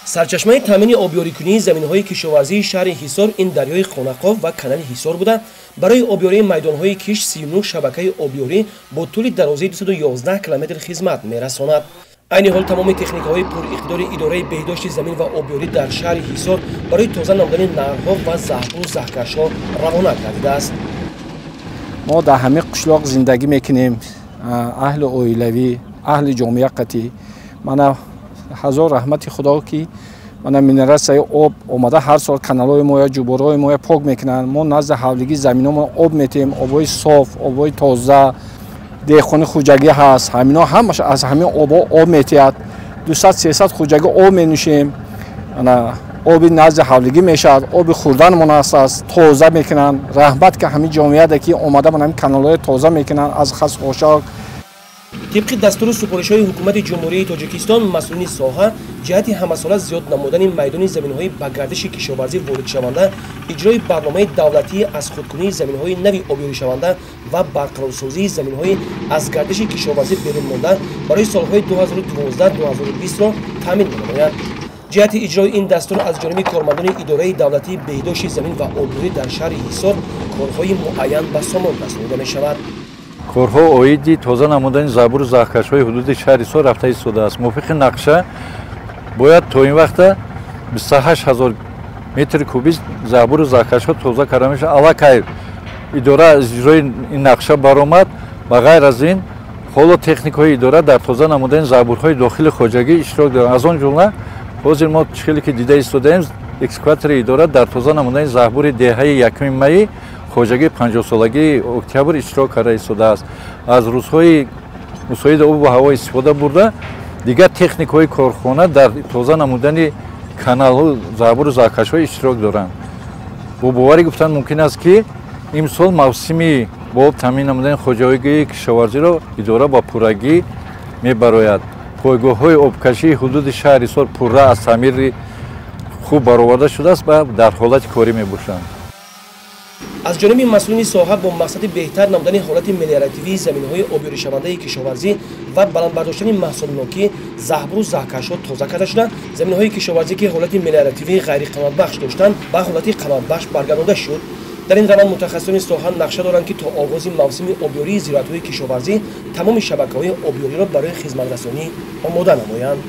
Сарчашмаи таъмини обёрикунии заминҳои кишоварзии шаҳри Ҳисор ин дарёи Хонақоф ва канали Ҳисор буда, барои обёрии майдонҳои кишт 39 шабакаи обёрӣ бо тӯли дарозии 211 километр хизмат мерасонад. Айни ҳол тамоми техникаҳои пуриқтидори идораи беҳдошти замин ва обёрӣ дар шаҳри Ҳисор барои тоза намудани наҳрҳо ва заҳбуру заҳкашҳо равона гардидааст. Мо дар ҳамин қишлоқ зиндагӣ мекунем, аҳли оилавӣ, аҳли ҷомеа қатъӣ. Мана ҳазор раҳмати Худо, ки мана минералсияи об омада, ҳар сол каналҳои моя, ҷуборҳои моя пок мекунанд. Мо назди ҳавлигии заминҳомо об метиҳем, обҳои соф, обҳои тоза. Деҳқони хоҷагӣ ҳаст, ҳамино ҳамаш аз ҳамин обҳо об метиҳад. 200-300 хоҷагӣ об менӯшем. Ана оби назди ҳавлигӣ мешавад, оби хӯрданмон аст, тоза мекунанд. Раҳмат, ки ҳамин ҷомеаде, ки омада, мана ҳамин каналҳои тоза мекунанд аз хас хошок. Тибқи дастуру супоришҳои Ҳукумати Ҷумҳурии Тоҷикистон, масъулини соҳа ҷиҳати ҳамасола зиёд намудани майдони заминҳои ба гардиши кишоварзӣ воридшаванда, иҷрои барномаи давлатии аз худкунии заминҳои нави обёришаванда ва барқарорсозии заминҳои аз гардиши кишоварзӣ берун монда барои солҳои 2012-2020-ро таъмин менамоянд. Ҷиҳати иҷрои ин дастур аз ҷониби кормандони идораи давлатии беҳдошти замин ва обёрӣ дар шаҳри Ҳисор корҳои муайян ба сомон расонида мешавад. Корҳо оиди тоза намудани заҳбуру заҳкашҳои ҳудуди шаҳри Ҳисор рафта истодааст. Мувофиқи нақша бояд то ин вақта 28 ҳазор метри кубӣ заҳбуру заҳкашҳо тоза карда мешавад. Аллакай идора аз иҷрои ин нақша баромад. Ба ғайр аз ин, ҳоло техникаҳои идора дар тоза намудани заҳбурҳои дохили хоҷагӣ иштирок доранд. Аз он ҷумла ҳозир мо хеле ки дида истодаем, экскаватори идора дар тоза намудани заҳбури деҳаи 1 майи хоҷагии 50-солагии Октябр иштирок карда истодааст. Аз рӯзҳои мусоиди обу ҳаво истифода бурда, дигар техникаҳои корхона дар тоза намудани каналҳо, заҳбуру заҳкашҳо иштирок доранд. Бо боварӣ гуфтан мумкин аст, ки имсол мавсими бо об таъмин намудани хоҷагии кишоварзиро идора ба пуррагӣ мебарояд. Пойгоҳҳои обкашии ҳудуди шаҳри Ҳисор пурра аз таъмири хуб бароварда шудааст ва дар ҳолати корӣ мебошанд. Аз ҷониби масъулини соҳа бо мақсади беҳтар намудани ҳолати мелиоративии заминҳои обёришавандаи кишоварзӣ ва баланд бардоштани маҳсулнокӣ заҳбуру заҳкашҳо тоза карда шуда, заминҳои кишоварзӣ, ки ҳолати мелиоративии ғайриқаноатбахш доштанд, ба ҳолати қаноатбахш баргардонда шуд. Дар ин раванд мутахассисони соҳа нақша доранд, ки то оғози мавсими обёрии зироатҳои кишоварзӣ тамоми шабакаҳои обёриро барои хизматрасонӣ омода намоянд.